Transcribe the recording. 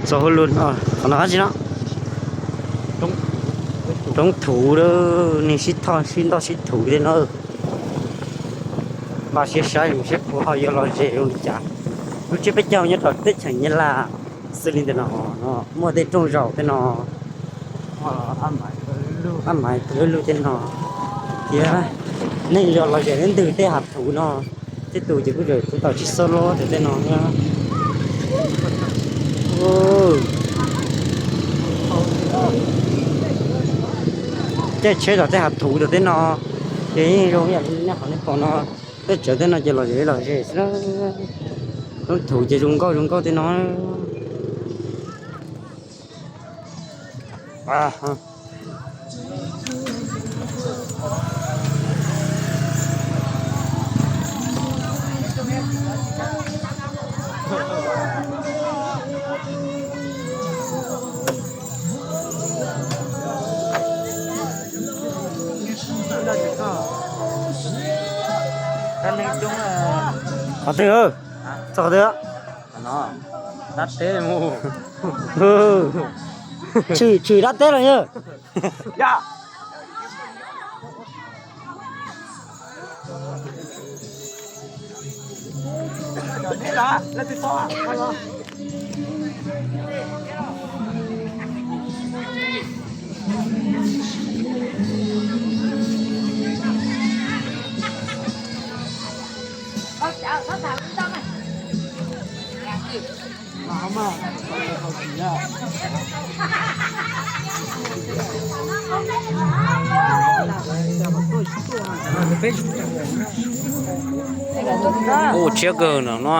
Txog hauv lus, qhov no dab tsi no? Roob thuv, nej sib thoj sib ntoj sib thuv tej no. Npaj siab saib saib puas ho yuav lom zem zoo li cas. Lub tsiab peb caug nyob rau teb chaws Nyab Laj xws li ntawm no, muaj tej rooj zaum tej no, ab mais lub lub tej no thiab. Nej yuav lom zem ntws tej hav thuv no, tej tus ces kuj tseem tus tau tsis xauj lub tej no. Caij tsheb tom tej hav thuv tom tej no ces yeej zoo ib yam li nej qhov nej pom no. Tej tsawv tej no ces lom zem lom zem xwb. Lub thuv ces zoo nkauj zoo nkauj tej no. Qhov twg? Txog qhov twg? Tshwm tshwm dab teb los yog. Kuj tshiab kawg no no.